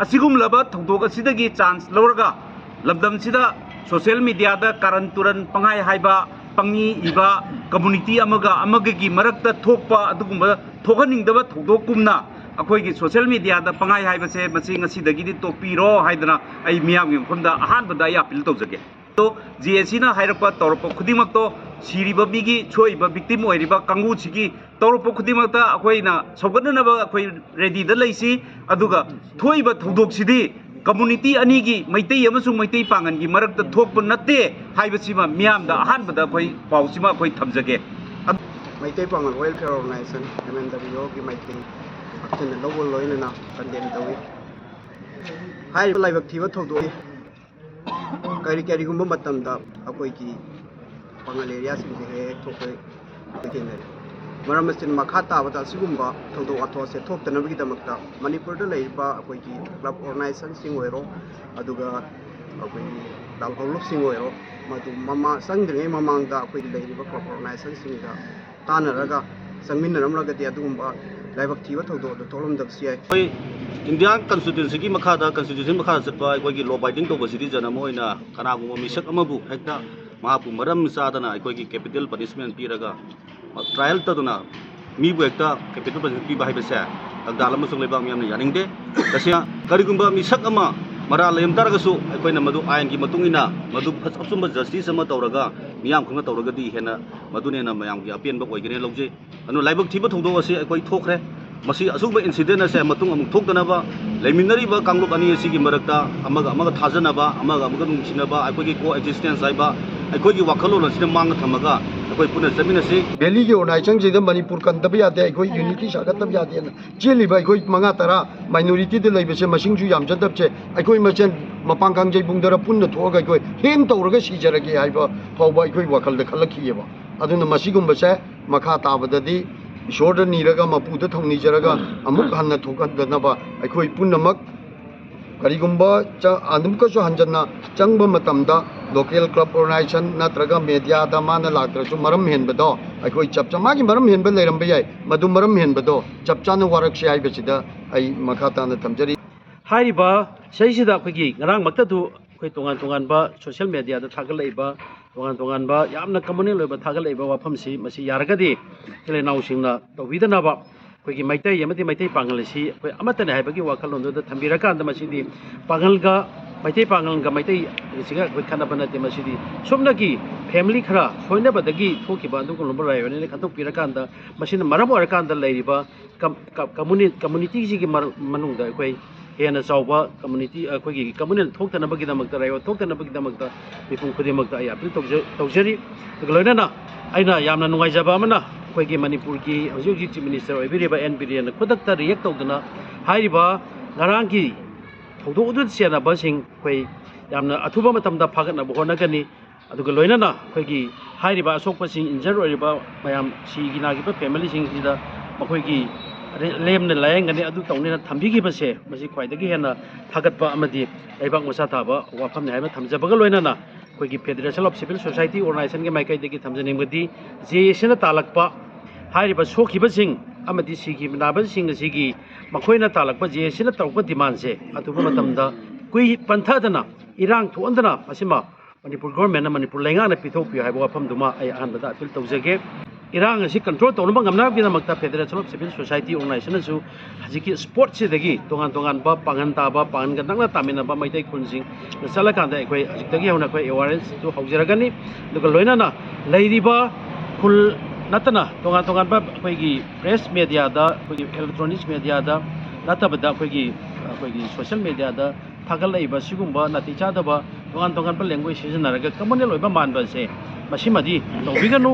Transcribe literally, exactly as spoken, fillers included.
ꯑꯁꯤꯒꯨꯝꯂꯕ ꯊꯧꯗꯣꯛ ꯑꯁꯤꯗꯒꯤ ꯆꯥꯟꯁ ꯂꯧꯔꯒ ꯂꯝꯗꯝꯁꯤꯗ ꯁꯣꯁꯤꯌꯦꯜ ꯃꯤꯗꯤꯌꯥꯗ ꯀꯥꯔꯟ ꯇꯨꯔꯟ ꯄꯪꯍꯥꯏ ꯍꯥꯏꯕ, ꯄꯪꯏ ꯏꯕ, ꯀꯝꯃꯨꯅꯤꯇꯤ ꯑꯃꯒ ꯑꯃꯒꯒꯤ ꯃꯔꯛꯇ ꯊꯣꯛꯄ ꯑꯗꯨꯒꯨꯝꯕ ꯊꯣꯛꯍꯟꯅꯤꯡꯗꯕ ꯊꯧꯗꯣꯛꯀꯨꯝꯅ ꯑꯩꯈꯣꯏꯒꯤ ꯁꯣꯁꯤꯌꯦꯜ ꯃꯤꯗꯤꯌꯥꯗ ꯄꯪꯍꯥꯏ ꯍꯥꯏꯕꯁꯦ ꯃꯁꯤ ꯉꯁꯤꯗꯒꯤꯗꯤ ꯇꯣꯛꯄꯤꯔꯣ ꯍꯥꯏꯗꯅ ꯑꯩ ꯃꯤꯌꯥꯝꯒꯤ ꯃꯐꯝꯗ ꯑꯍꯥꯟꯕꯗ ꯑꯩ ꯑꯄꯤꯜ ꯇꯧꯖꯒꯦ꯫ ꯖꯦ ꯑꯦ ꯁꯤꯅ ꯍꯥꯏꯔꯛꯄ ꯇꯧꯔꯛꯄ ꯈꯨꯗꯤꯡꯃꯛꯇꯣ ꯁꯤꯔꯤꯕ ꯃꯤꯒꯤ, ꯁꯣꯛꯏꯕ ꯚꯤꯛꯇꯤꯝ ꯑꯣꯏꯔꯤꯕ ꯀꯥꯡꯕꯨꯁꯤꯒꯤ ꯇꯧꯔꯛꯄ ꯈꯨꯗꯤꯡꯃꯛꯇ ꯑꯩꯈꯣꯏꯅ ꯁꯧꯒꯠꯅꯅꯕ ꯑꯩꯈꯣꯏ ꯔꯦꯗꯤꯗ ꯂꯩꯁꯤ꯫ ꯑꯗꯨꯒ ꯊꯣꯛꯏꯕ ꯊꯧꯗꯣꯛꯁꯤꯗꯤ ꯀꯝꯃꯨꯅꯤꯇꯤ ꯑꯅꯤꯒꯤ, ꯃꯩꯇꯩ ꯑꯃꯁꯨꯡ ꯃꯩꯇꯩ ꯄꯥꯉꯜꯒꯤ ꯃꯔꯛꯇ ꯊꯣꯛꯄ ꯅꯠꯇꯦ ꯍꯥꯏꯕꯁꯤꯃ ꯃꯤꯌꯥꯝꯗ ꯑꯍꯥꯟꯕꯗ ꯑꯩꯈꯣꯏ ꯄꯥꯎꯁꯤꯃ ꯑꯩꯈꯣꯏ ꯊꯝꯖꯒꯦ꯫ ꯃꯩꯇꯩ ꯄꯥꯉꯜ ꯋꯦꯜꯐꯤꯌꯔ ꯑꯣꯔꯒꯅꯥꯏꯖꯦꯁꯟ, ꯑꯦꯝ ꯑꯦꯟ ꯗꯕ꯭ꯂꯤꯌꯨ ꯑꯣꯒꯤ ꯃꯥꯏꯀꯩ ꯍꯛꯊꯦꯡꯅꯅ ꯂꯧꯕ ꯂꯣꯏꯅꯅ ꯀꯟꯗꯦꯝ ꯇꯧꯏ꯫ ꯍꯥꯏꯔꯤꯕ ꯂꯥꯏꯕꯛ ꯊꯤꯕ ꯊꯧꯗꯣꯛ ꯑꯁꯤ ꯀꯔꯤ ꯀꯔꯤꯒꯨꯝꯕ ꯃꯇꯝꯗ ꯑꯩꯈꯣꯏꯒꯤ ꯄꯥꯉꯜ ꯑꯦꯔꯤꯌꯥꯁꯤꯡꯁꯦ ꯍꯦꯛ ꯍꯦꯛ ꯊꯣꯛꯄ ꯊꯦꯡꯅꯔꯤ꯫ ꯃꯔꯝ ꯑꯁꯤꯅ ꯃꯈꯥ ꯇꯥꯕꯗ ꯑꯁꯤꯒꯨꯝꯕ ꯊꯧꯗꯣꯛ ꯋꯥꯊꯣꯛ ꯑꯁꯦ ꯊꯣꯛꯇꯅꯕꯒꯤꯗꯃꯛꯇ ꯃꯅꯤꯄꯨꯔꯗ ꯂꯩꯔꯤꯕ ꯑꯩꯈꯣꯏꯒꯤ ꯀ꯭ꯂꯕ ꯑꯣꯔꯒꯅꯥꯏꯖꯦꯁꯟꯁꯤꯡ ꯑꯣꯏꯔꯣ, ꯑꯗꯨꯒ ꯑꯩꯈꯣꯏꯒꯤ ꯂꯥꯜꯍꯧꯂꯨꯞꯁꯤꯡ ꯑꯣꯏꯔꯣ, ꯃꯗꯨ ꯃꯃꯥ ꯆꯪꯗ꯭ꯔꯤꯉꯩ ꯃꯃꯥꯡꯗ ꯑꯩꯈꯣꯏꯒꯤ ꯂꯩꯔꯤꯕ ꯀ꯭ꯂꯕ ꯑꯣꯔꯒꯅꯥꯏꯖꯦꯁꯟꯁꯤꯡꯗ ꯇꯥꯟꯅꯔꯒ ꯆꯪꯃꯤꯟꯅꯔꯝꯂꯒꯗꯤ ꯑꯗꯨꯒꯨꯝꯕ ꯂꯥꯏꯕꯛ ꯊꯤꯕ ꯊꯧꯗꯣꯛ ꯑꯗꯨ ꯊꯣꯛꯂꯝꯗꯕꯁꯨ ꯌꯥꯏ꯫ ꯑꯩꯈꯣꯏ ꯏꯟꯗꯤꯌꯥꯟ ꯀꯟꯁꯇꯤꯇ꯭ꯌꯨꯁꯟꯒꯤ ꯃꯈꯥꯗ, ꯀꯟꯁꯇꯤꯇ꯭ꯌꯨꯁꯟ ꯃꯈꯥꯗ ꯆꯠꯄ ꯑꯩꯈꯣꯏꯒꯤ ꯂꯣ ꯑꯕꯥꯏꯗꯤꯡ ꯇꯧꯕ ꯁꯤꯇꯤꯖꯟ ꯑꯃ ꯑꯣꯏꯅ ꯀꯅꯥꯒꯨꯝꯕ ꯃꯤꯁꯛ ꯑꯃꯕꯨ ꯍꯦꯛꯇ ꯃꯍꯥꯛꯄꯨ ꯃꯔꯝ ꯆꯥꯗꯅ ꯑꯩꯈꯣꯏꯒꯤ ꯀꯦꯄꯤꯇꯦꯜ ꯄꯅꯤꯁꯃꯦꯟ ꯄꯤꯔꯒ ꯇ꯭ꯔꯥꯏꯌꯦꯜ ꯇꯧꯗꯅ ꯃꯤꯕꯨ ꯍꯦꯛꯇ ꯀꯦꯄꯤꯇꯦꯜ ꯄꯅꯤꯁꯃꯦꯟ ꯄꯤꯕ ꯍꯥꯏꯕꯁꯦ ꯂꯝꯗꯥꯜ ꯑꯃꯁꯨꯡ ꯂꯩꯕꯥꯛ ꯃꯤꯌꯥꯝꯅ ꯌꯥꯅꯤꯡꯗꯦ꯫ ꯇꯁꯦꯡꯅ ꯀꯔꯤꯒꯨꯝꯕ ꯃꯤꯁꯛ ꯑꯃ ꯃꯔꯥꯜ ꯂꯩꯔꯝ ꯇꯥꯔꯒꯁꯨ ꯑꯩꯈꯣꯏꯅ ꯃꯗꯨ ꯑꯥꯏꯟꯒꯤ ꯃꯇꯨꯡ ꯏꯟꯅ ꯃꯗꯨ ꯑꯆꯨꯝꯕ ꯖꯁꯇꯤꯁ ꯑꯃ ꯇꯧꯔꯒ ꯃꯤꯌꯥꯝ ꯈꯪꯅ ꯇꯧꯔꯒꯗꯤ ꯍꯦꯟꯅ ꯃꯗꯨꯅ ꯍꯦꯟꯅ ꯃꯌꯥꯝꯒꯤ ꯑꯄꯦꯟꯕ ꯑꯣꯏꯒꯅꯤ ꯂꯧꯖꯩ꯫ ꯑꯗꯨꯅ ꯂꯥꯏꯕꯛ ꯊꯤꯕ ꯊꯧꯗꯣꯛ ꯑꯁꯤ ꯑꯩꯈꯣꯏ ꯊꯣꯛꯈ꯭ꯔꯦ꯫ ꯃꯁꯤ ꯑꯁꯤꯒꯨꯝꯕ ꯏꯟꯁꯤꯗꯦꯟ ꯑꯁꯦ ꯃꯇꯨꯡ ꯑꯃꯨꯛ ꯊꯣꯛꯇꯅꯕ, ꯂꯩꯃꯤꯟꯅꯔꯤꯕ ꯀꯥꯡꯂꯨꯞ ꯑꯅꯤ ꯑꯁꯤꯒꯤ ꯃꯔꯛꯇ ꯑꯃꯒ ꯑꯃꯒ ꯊꯥꯖꯅꯕ, ꯑꯃꯒ ꯑꯃꯒ ꯅꯨꯡꯁꯤꯅꯕ, ꯑꯩꯈꯣꯏꯒꯤ ꯀꯣ ꯑꯦꯛꯖꯤꯁꯇꯦꯟꯁ ꯍꯥꯏꯕ ꯑꯩꯈꯣꯏꯒꯤ ꯋꯥꯈꯜꯂꯣꯟ ꯑꯁꯤꯅ ꯃꯥꯡꯗ ꯊꯝꯃꯒ ꯑꯩꯈꯣꯏ ꯄꯨꯟꯅ ꯆꯠꯃꯤꯟꯅꯁꯤ꯫ ꯚꯦꯂꯤꯒꯤ ꯑꯣꯔꯒꯅꯥꯏꯖꯦꯁꯟꯁꯤꯡꯗ ꯃꯅꯤꯄꯨꯔ ꯀꯟꯗꯕ ꯌꯥꯗꯦ, ꯑꯩꯈꯣꯏ ꯌꯨꯅꯤꯇꯤ ꯁꯥꯒꯠꯇꯕ ꯌꯥꯗꯦꯅ ꯆꯦꯜꯂꯤꯕ ꯑꯩꯈꯣꯏ ꯃꯉꯥ ꯇꯔꯥ ꯃꯥꯏꯅꯣꯔꯤꯇꯤꯗ ꯂꯩꯕꯁꯦ ꯃꯁꯤꯡꯁꯨ ꯌꯥꯝꯖꯗꯕꯁꯦ ꯑꯩꯈꯣꯏ ꯃꯁꯦꯟ ꯃꯄꯥꯡ ꯀꯥꯡꯖꯩ ꯄꯨꯡꯗꯔ ꯄꯨꯟꯅ ꯊꯣꯛꯑꯒ ꯑꯩꯈꯣꯏ ꯍꯦꯟ ꯇꯧꯔꯒ ꯁꯤꯖꯔꯒꯦ ꯍꯥꯏꯕ ꯐꯥꯎꯕ ꯑꯩꯈꯣꯏ ꯋꯥꯈꯜꯗ ꯈꯜꯂꯛꯈꯤꯑꯕ꯫ ꯑꯗꯨꯅ ꯃꯁꯤꯒꯨꯝꯕꯁꯦ ꯃꯈꯥ ꯇꯥꯕꯗꯗꯤ ꯏꯁꯣꯔꯗ ꯅꯤꯔꯒ ꯃꯄꯨꯗ ꯊꯧꯅꯤꯖꯔꯒ ꯑꯃꯨꯛ ꯍꯟꯅ ꯊꯣꯛꯍꯟꯗꯅꯕ ꯑꯩꯈꯣꯏ ꯄꯨꯝꯅꯃꯛ ꯀꯔꯤꯒꯨꯝꯕ ꯆ-, ꯑꯗꯨꯝꯀꯁꯨ ꯍꯟꯖꯟꯅ ꯆꯪꯕ ꯃꯇꯝꯗ local club organization ꯅꯠꯇ꯭ꯔꯒ mediaꯗ ꯃꯥꯅ ꯂꯥꯛꯇ꯭ꯔꯁꯨ ꯃꯔꯝ ꯍꯦꯟꯕꯗꯣ ꯑꯩꯈꯣꯏ ꯆꯞ ꯆꯥ, ꯃꯥꯒꯤ ꯃꯔꯝ ꯍꯦꯟꯕ ꯂꯩꯔꯝꯕ ꯌꯥꯏ, ꯃꯗꯨ ꯃꯔꯝ ꯍꯦꯟꯕꯗꯣ ꯆꯞ ꯆꯥꯅ ꯋꯥꯔꯛꯁꯤ ꯍꯥꯏꯕꯁꯤꯗ ꯑꯩ ꯃꯈꯥ ꯇꯥꯅ ꯊꯝꯖꯔꯤ꯫ ꯍꯥꯏꯔꯤꯕ ꯁꯤꯗꯩꯁꯤꯗ ꯑꯩꯈꯣꯏꯒꯤ ꯉꯔꯥꯡꯃꯛꯇꯗꯨ ꯑꯩꯈꯣꯏ ꯇꯣꯉꯥꯟ ꯇꯣꯉꯥꯟꯕ social mediaꯗ ꯊꯥꯒꯠꯂꯛꯏꯕ, ꯇꯣꯉꯥꯟ ꯇꯣꯉꯥꯟꯕ ꯌꯥꯝꯅ communal ꯑꯣꯏꯕ ꯊꯥꯒꯠꯂꯛꯏꯕ ꯋꯥꯐꯝꯁꯤ, ꯃꯁꯤ ꯌꯥꯔꯒꯗꯤ ꯏꯆꯤꯜ ꯏꯅꯥꯎꯁꯤꯡꯅ ꯇꯧꯕꯤꯗꯅꯕ, ꯑꯩꯈꯣꯏꯒꯤ ꯃꯩꯇꯩ ꯑꯃꯗꯤ ꯃꯩꯇꯩ ꯄꯥꯉꯜ ꯑꯁꯤ ꯑꯩꯈꯣꯏ ꯑꯃꯠꯇꯅꯦ ꯍꯥꯏꯕꯒꯤ ꯋꯥꯈꯜꯂꯣꯟꯗꯨꯗ ꯊꯝꯕꯤꯔꯀꯥꯟꯗ, ꯃꯁꯤꯗꯤ ꯄꯥꯉꯜꯒ, ꯃꯩꯇꯩ ꯄꯥꯉꯜꯒ ꯃꯩꯇꯩꯁꯤꯒ ꯑꯩꯈꯣꯏ ꯈꯠꯅꯕ ꯅꯠꯇꯦ, ꯃꯁꯤꯗꯤ ꯁꯨꯞꯅꯒꯤ family ꯈꯔ ꯁꯣꯏꯅꯕꯗꯒꯤ ꯊꯣꯛꯈꯤꯕ ꯑꯗꯨꯒꯨꯝꯂꯕ ꯂꯥꯏꯑꯣꯟꯅꯦꯅ ꯈꯟꯗꯣꯛꯄꯤꯔꯀꯥꯟꯗ, ꯃꯁꯤꯅ ꯃꯔꯝ ꯑꯣꯏꯔꯀꯥꯟꯗ ꯂꯩꯔꯤꯕ ꯀꯝ-, ꯀ-, community, communityꯁꯤꯒꯤ ꯃꯔ-, ꯃꯅꯨꯡꯗ ꯑꯩꯈꯣꯏ ꯍꯦꯟꯅ ꯆꯥꯎꯕ community, ꯑꯩꯈꯣꯏꯒꯤ communal ꯊꯣꯛꯇꯅꯕꯒꯤꯗꯃꯛꯇ, riot ꯊꯣꯛꯇꯅꯕꯒꯤꯗꯃꯛꯇ ꯃꯤꯄꯨꯝ ꯈꯨꯗꯤꯡꯃꯛꯇ ꯑꯩ appeal ꯇꯧꯖ-, ꯇꯧꯖꯔꯤ꯫ ꯑꯗꯨꯒ ꯂꯣꯏꯅꯅ ꯑꯩꯅ ꯌꯥꯝꯅ ꯅꯨꯡꯉꯥꯏꯖꯕ ꯑꯃꯅ, ꯑꯩꯈꯣꯏꯒꯤ ꯃꯅꯤꯄꯨꯔꯒꯤ ꯍꯧꯖꯤꯛ ꯍꯧꯖꯤꯛ Chief Minister ꯑꯣꯏꯕꯤꯔꯤꯕ ꯑꯦꯟ ꯕꯤꯔꯦꯟꯅ ꯈꯨꯗꯛꯇ react ꯇꯧꯗꯨꯅ ꯍꯥꯏꯔꯤꯕ ꯉꯔꯥꯡꯒꯤ ꯊꯧꯗꯣꯛ ꯑꯗꯨꯗ ꯆꯦꯟꯅꯕꯁꯤꯡ ꯑꯩꯈꯣꯏ ꯌꯥꯝꯅ ꯑꯊꯨꯕ ꯃꯇꯝꯗ ꯐꯥꯒꯠꯅꯕ ꯍꯣꯠꯅꯒꯅꯤ꯫ ꯑꯗꯨꯒ ꯂꯣꯏꯅꯅ ꯑꯩꯈꯣꯏꯒꯤ ꯍꯥꯏꯔꯤꯕ ꯑꯁꯣꯛꯄꯁꯤꯡ, injure ꯑꯣꯏꯔꯤꯕ ꯃꯌꯥꯝ, ꯁꯤꯒꯤ ꯅꯥꯈꯤꯕ familyꯁꯤꯡꯁꯤꯗ ꯃꯈꯣꯏꯒꯤ ꯔꯦ-, ꯂꯦꯝꯅ ꯂꯥꯏꯌꯦꯡꯒꯅꯤ, ꯑꯗꯨ ꯇꯧꯅꯤꯅ ꯊꯝꯕꯤꯈꯤꯕꯁꯦ, ꯃꯁꯤ ꯈ꯭ꯋꯥꯏꯗꯒꯤ ꯍꯦꯟꯅ ꯊꯥꯒꯠꯄ ꯑꯃꯗꯤ ꯂꯩꯕꯥꯛ ꯃꯆꯥ ꯊꯥꯕ ꯋꯥꯐꯝꯅꯤ ꯍꯥꯏꯕ ꯊꯝꯖꯕꯒ ꯂꯣꯏꯅꯅ, ꯑꯩꯈꯣꯏꯒꯤ Federation of Civil Society Organizationꯒꯤ ꯃꯥꯏꯀꯩꯗꯒꯤ ꯊꯝꯖꯅꯤꯡꯕꯗꯤ, ꯖꯦ ꯑꯦꯁꯤꯅ ꯇꯥꯜꯂꯛꯄ ꯍꯥꯏꯔꯤꯕ ꯁꯣꯛꯈꯤꯕꯁꯤꯡ ꯑꯃꯗꯤ ꯁꯤꯈꯤꯕ ꯅꯥꯕꯁꯤꯡ ꯑꯁꯤꯒꯤ ꯃꯈꯣꯏꯅ ꯇꯥꯜꯂꯛꯄ ꯖꯦ ꯑꯦꯁꯤꯅ ꯇꯧꯔꯛꯄ demandꯁꯦ ꯑꯊꯨꯕ ꯃꯇꯝꯗ ꯀꯨꯏ ꯄꯟꯊꯗꯅ, ꯏꯔꯥꯡ ꯊꯣꯛꯍꯟꯗꯅ, ꯃꯁꯤꯃ ꯃꯅꯤꯄꯨꯔ governmentꯅ, ꯃꯅꯤꯄꯨꯔ ꯂꯩꯉꯥꯛꯅ ꯄꯤꯊꯣꯛꯄꯤꯌꯨ ꯍꯥꯏꯕ ꯋꯥꯐꯝꯗꯨꯃ ꯑꯩ ꯑꯍꯥꯟꯕꯗ appeal ꯇꯧꯖꯒꯦ꯫ ꯏꯔꯥꯡ ꯑꯁꯤ control ꯇꯧꯅꯕ ꯉꯝꯅꯕꯒꯤꯗꯃꯛꯇ Federation of Civil Society Organizationꯅꯁꯨ ꯍꯧꯖꯤꯛꯀꯤ spotꯁꯤꯗꯒꯤ ꯇꯣꯉꯥꯟ ꯇꯣꯉꯥꯟꯕ ꯄꯥꯡꯒꯟ ꯇꯥꯕ, ꯄꯥꯡꯒꯟꯒ ꯅꯛꯅ ꯇꯥꯃꯤꯟꯅꯕ ꯃꯩꯇꯩ ꯈꯨꯜꯁꯤꯡꯗ ꯆꯠꯂꯀꯥꯟꯗ ꯑꯩꯈꯣꯏ ꯍꯧꯖꯤꯛꯇꯒꯤ ꯍꯧꯅ ꯑꯩꯈꯣꯏ awarenessꯇꯨ ꯍꯧꯖꯔꯒꯅꯤ꯫ ꯑꯗꯨꯒ ꯂꯣꯏꯅꯅ ꯂꯩꯔꯤꯕ ꯈꯨꯜ ꯅꯠꯇꯅ ꯇꯣꯉꯥꯟ ꯇꯣꯉꯥꯟꯕ ꯑꯩꯈꯣꯏꯒꯤ press mediaꯗ, ꯑꯩꯈꯣꯏꯒꯤ electronics mediaꯗ ꯅꯠꯇꯕꯗ ꯑꯩꯈꯣꯏꯒꯤ, ꯑꯩꯈꯣꯏꯒꯤ social mediaꯗ ꯊꯥꯒꯠꯂꯛꯏꯕ ꯁꯤꯒꯨꯝꯕ ꯅꯥꯇꯩ ꯆꯥꯗꯕ ꯇꯣꯉꯥꯟ ꯇꯣꯉꯥꯟꯕ language ꯁꯤꯖꯤꯟꯅꯔꯒ communal ꯑꯣꯏꯕ ꯃꯥꯟꯕ ꯑꯁꯦ, ꯃꯁꯤꯃꯗꯤ ꯇꯧꯕꯤꯒꯅꯨ꯫